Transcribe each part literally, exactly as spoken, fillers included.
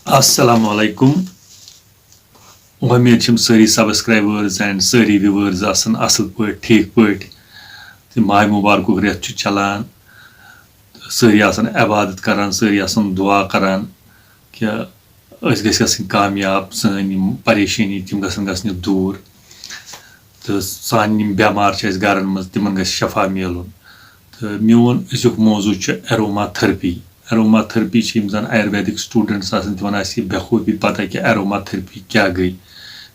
السلام علیکم۔ وۄمید چھم سٲری subscribers and سٲری viewers آسن اصل پٲٹھۍ، ٹھیٖک پٲٹھۍ۔ تہٕ ماہِ مُبارکُک رٮ۪تھ چھُ چلان۔ سٲری آسن عبادت کران، سٲری آسن دُعا کران کہِ أسۍ گٔژھۍ گژھٕنۍ کامیاب، سٲنۍ یِم پریشٲنی تِم گژھن گژھنہِ دوٗر۔ تہٕ سانہِ یِم بٮ۪مار چھِ اَسہِ گَرَن منٛز، تِمَن گژھِ شفا میلُن۔ تہٕ میون أزیُک موضوع چھُ aromatherapy۔ Aromatherapy چھِ یِم زَن Ayurvedic students آسَن، تِمَن آسہِ یہِ بے خوبی پَتہ کہِ aromatherapy کیٛاہ گٔے۔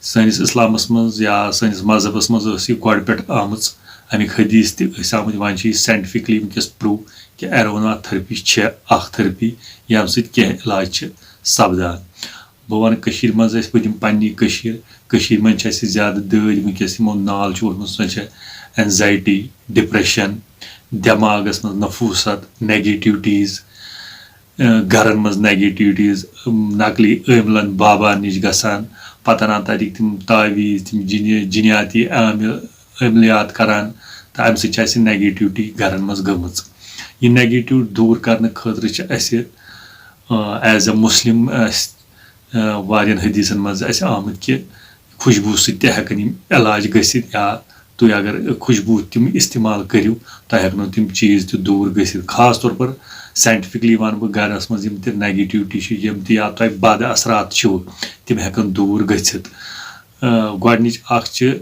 سٲنِس اِسلامَس منٛز یا سٲنِس مذہَبَس منٛز ٲس یہِ گۄڈٕ پٮ۪ٹھ آمٕژ، اَمِکۍ حدیٖث تہِ ٲسۍ آمٕتۍ، وۄنۍ چھِ یہِ scientifically وٕنکیٚس prove کہِ aromatherapy چھےٚ اَکھ therapy، ییٚمہِ سۭتۍ کینٛہہ علاج چھِ سَپدان۔ بہٕ وَنہٕ کٔشیٖرِ منٛز أسۍ، بہٕ دِمہٕ پنٛنی کٔشیٖر۔ کٔشیٖرِ منٛز چھِ اَسہِ زیادٕ دٲدۍ وٕنکیٚس یِمو نال چھُ ووٚتھمُت، سۄ چھےٚ anxiety، depression، دٮ۪ماغَس منٛز نفوٗست، negativities، اَ، گَرَن منٛز negativities، اَم، نقلی عٲملَن بابا نِش گژھان، پَتہٕ اَنان تَتِکۍ تِم تعویٖذ، تِم جِنہِ-، جِنیاتی عامل-، عملیات کَران، تہٕ اَمہِ سۭتۍ چھِ اَسہِ negativity گَرَن منٛز گٔمٕژ۔ یہِ negative دوٗر کَرنہٕ خٲطرٕ چھِ اَسہِ، اَ، as a Muslim اَسہِ، اَ، واریاہَن حدیٖثَن منٛز اَسہِ آمُت کہِ خوشبوٗ سۭتۍ تہِ ہٮ۪کَن یِم علاج گٔژھِتھ، یا تُہۍ اگر خوشبوٗ تِم استعمال کٔرِو، تۄہہِ ہٮ۪کنو تِم چیٖز تہِ دوٗر گٔژھِتھ۔ خاص طور پر scientifically وَنہٕ بہٕ، گَرَس منٛز یِم تہِ negativity چھِ، یِم تہِ یا تۄہہِ بد اثرات چھِو، تِم ہٮ۪کَن دوٗر گٔژھِتھ۔ اَ، گۄڈٕنِچ اَکھ چھِ،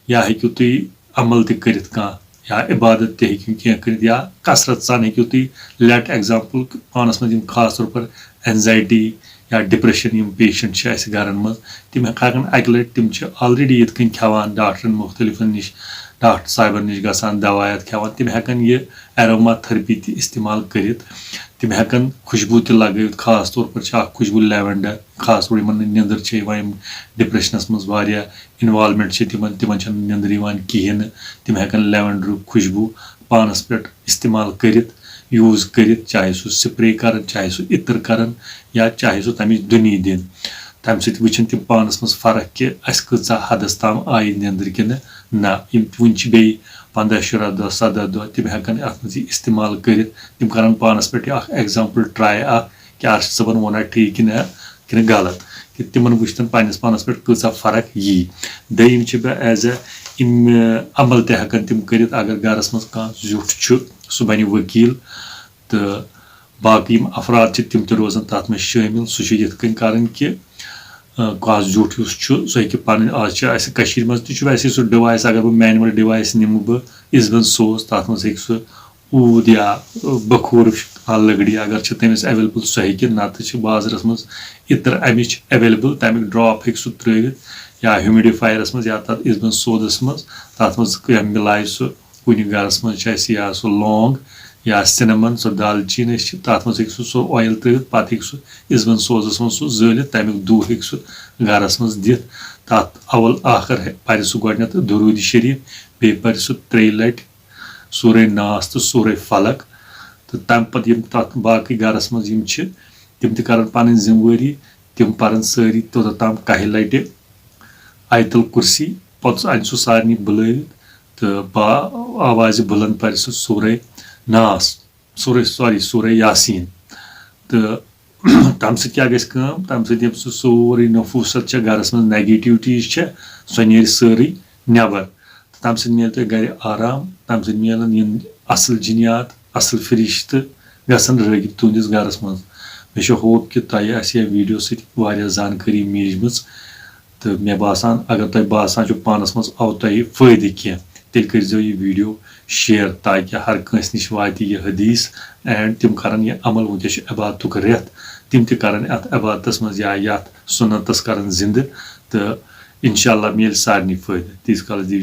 یا ہیٚکِو تُہۍ عمل تہِ کٔرِتھ کانٛہہ، یا عبادت تہِ ہیٚکِو کینٛہہ کٔرِتھ، یا کثرت سان ہیٚکِو تُہۍ let example پانَس منٛز یِم خاص طور پر anxiety یا depression یِم patient چھِ اَسہِ گَرَن منٛز، تِم ہٮ۪کَن اَکہِ لَٹہِ، تِم چھِ already یِتھ کٔنۍ کھٮ۪وان ڈاکٹرَن مُختلِفَن نِش، ڈاکٹر صاحبَن نِش گژھان، دَوایات کھٮ۪وان، تِم ہٮ۪کَن یہِ aromatherapy تہِ استعمال کٔرِتھ۔ تِم ہٮ۪کَن خوشبوٗ تہِ لَگٲوِتھ، خاص طور پر چھِ اَکھ خوشبوٗ lavender، خاص طور یِمَن نہٕ نیٚنٛدٕر چھِ یِوان، یِم depressionَس منٛز واریاہ involvement چھِ تِمَن، تِمَن چھَنہٕ نیٚنٛدٕر یِوان کِہیٖنۍ نہٕ، تِم ہٮ۪کَن lavenderُک خوشبوٗ پانَس پٮ۪ٹھ استعمال کٔرِتھ، use کٔرِتھ، چاہے سُہ spray کَرَن، چاہے سُہ عطر کَرَن، یا چاہے سُہ تَمِچ دُنی دِن۔ تَمہِ سۭتۍ وٕچھَن تِم پانَس منٛز فرق کہِ اَسہِ کۭژاہ حدَس تام آیہِ نیٚنٛدٕر کِنہٕ نہ۔ یِم وٕنہِ چھِ بیٚیہِ پنٛداہ، شُراہ دۄہ، سَداہ دۄہ، تِم ہٮ۪کَن اَتھ منٛز یہِ استعمال کٔرِتھ۔ تِم کَرَن پانَس پٮ۪ٹھ یہِ اَکھ example try اَکھ کہِ اَرشِد صٲبَن ووٚنا ٹھیٖک کِنہٕ نہ، کِنہٕ غلط، کہِ تِمَن وٕچھتَن پنٛنِس پانَس پٮ۪ٹھ کۭژاہ فرق یی۔ دوٚیِم چھِ بہٕ as a یِم، اَ، عمل تہِ ہٮ۪کَن تِم کٔرِتھ، اگر گَرَس منٛز کانٛہہ زیُٹھ چھُ، سُہ بَنہِ ؤکیٖل، تہٕ باقٕے یِم افراد چھِ، تِم تہِ روزَن تَتھ منٛز شٲمِل۔ سُہ چھُ یِتھ کٔنۍ کَرٕنۍ کہِ، اَ، کانٛہہ زیُٹھ یُس چھُ، سُہ ہیٚکہِ پَنٕنۍ، آز چھِ اَسہِ کٔشیٖرِ منٛز تہِ چھُ ویسے سُہ device، اگر بہٕ manual device نِمہٕ بہٕ، اِزبَن سوز، تَتھ منٛز ہیٚکہِ سُہ اوٗد یا بخور کانٛہہ لٔکڑِ اگر چھِ تٔمِس available، سُہ ہیٚکہِ، نَتہٕ چھِ بازرَس منٛز عطر اَمِچ available، تَمیُک drop ہیٚکہِ سُہ ترٛٲوِتھ یا humidifierَس منٛز یا تَتھ اِزبَن سودَس منٛز، تَتھ منٛز کینٛہہ مِلایہِ سُہ۔ کُنہِ گَرَس منٛز چھِ اَسہِ یا سُہ لونٛگ یا cinnamon، سُہ دالچیٖن أسۍ چھِ، تَتھ منٛز ہیٚکہِ سُہ سُہ oil ترٛٲوِتھ، پَتہٕ ہیٚکہِ سُہ اِزبَن سوزَس منٛز سُہ زٲلِتھ، تَمیُک دُہ ہیٚکہِ سُہ گَرَس منٛز دِتھ۔ تَتھ اول ٲخٕر پَرِ سُہ گۄڈٕنٮ۪تھ درود شریٖف، بیٚیہِ پَرِ سُہ ترٛیٚیہِ لَٹہِ سورہ ناس تہٕ سورہ فلق۔ تہٕ تَمہِ پَتہٕ یِم تَتھ باقٕے گَرَس منٛز یِم چھِ، تِم تہِ کَرَن پَنٕنۍ ذِمہٕ وٲری، تِم پَرَن سٲری توٚتَتھ تام کَہہِ لَٹہِ آیت الکرسی، پوٚتُس اَنہِ سُہ سارنٕے بُلٲوِتھ تہٕ با آوازِ بُلند پَرِ سُہ سورہ ناس، سورہ، sorry، سورہ یاسیٖن۔ تہٕ تَمہِ سۭتۍ کیٛاہ گژھِ کٲم؟ تَمہِ سۭتۍ ییٚمہِ سُہ سورُے نفوٗست چھےٚ گَرَس منٛز، negativities چھےٚ، سۄ نیرِ سٲرٕے نٮ۪بَر۔ تہٕ تَمہِ سۭتۍ میلہِ تۄہہِ گَرِ آرام، تَمہِ سۭتۍ میلَن یِم اَصٕل جِنیات، اَصٕل فِرِشتہٕ گژھن رٲغِب تُہٕنٛدِس گَرَس منٛز۔ مےٚ چھُ hope کہِ تۄہہِ آسہِ یہِ video سۭتۍ واریاہ زانکٲری میٖجمٕژ۔ تہٕ مےٚ باسان، اگر تۄہہِ باسان چھُ پانَس منٛز آو تۄہہِ فٲیدٕ کینٛہہ، تیٚلہِ کٔرۍزیو یہِ video share، تاکہِ ہر کٲنٛسہِ نِش واتہِ یہِ حدیث and تِم کَرَن یہِ عمل۔ وٕنکیٚس چھُ عبادتُک رٮ۪تھ، تِم تہِ کَرَن اَتھ عبادتَس منٛز یا یَتھ سُنتَس کَرَن زِندٕ، تہٕ اِنشاء اللہ میلہِ سارنٕے فٲیدٕ۔ تیٖتِس کالَس دِیِو